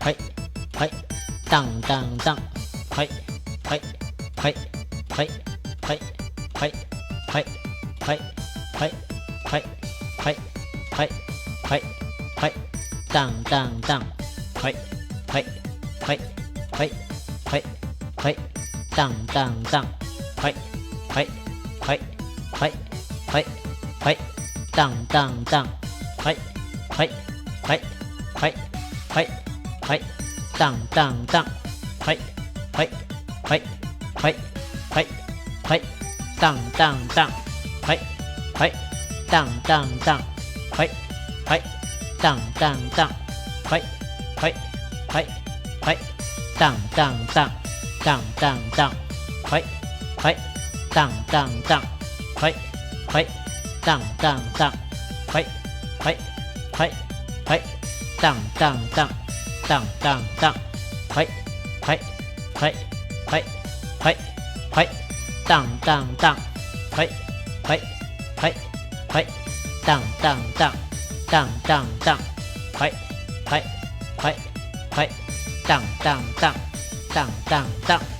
ໄພ ໄພ ຕັງ ຕັງ ຕັງ ໄພ ໄພ ໄພ ໄພ ຕັງ ຕັງ ຕັງ ຕັງ ໄພ ໄພ ໄພ ໄພ ຕັງ ຕັງ ຕັງ ໄພ ໄພ ໄພ ໄພ ໄພ ຕັງ ຕັງ ຕັງ ໄພ ໄພ ໄພ ໄພ ໄພ ໄພ ຕັງ ຕັງ ຕັງ ໄພ ໄພ ໄພ ໄພ ໄພ ໄພ ຕັງ ຕັງ ຕັງ ໄພ ໄພ ຕັງ ຕັງ ຕັງ ໄພ ໄພ ຕັງ ຕັງ ຕັງ ໄພ ໄພ ໄພ ໄພ ຕັງ ຕັງ ຕັງ ຕັງ ຕັງ ຕັງ ໄພ ໄພ ຕັງ ຕັງ ຕັງ ໄພ ໄພ ຕັງ ຕັງ ຕັງ ໄພ ໄພ ໄພ ໄພ ຕັງ ຕັງ ຕັງ ຕັງ ຕັງ ຕັງ ໄພ ໄພ ໄພ ໄພ ໄພ ໄພ ຕັງ ຕັງ ຕັງ ໄພ ໄພ ໄພ ໄພ ຕັງ ຕັງ ຕັງ ຕັງ ຕັງ ຕັງ ໄພ ໄພ ໄພ ໄພ ຕັງ ຕັງ ຕັງ ຕັງ ຕັງ ຕັງ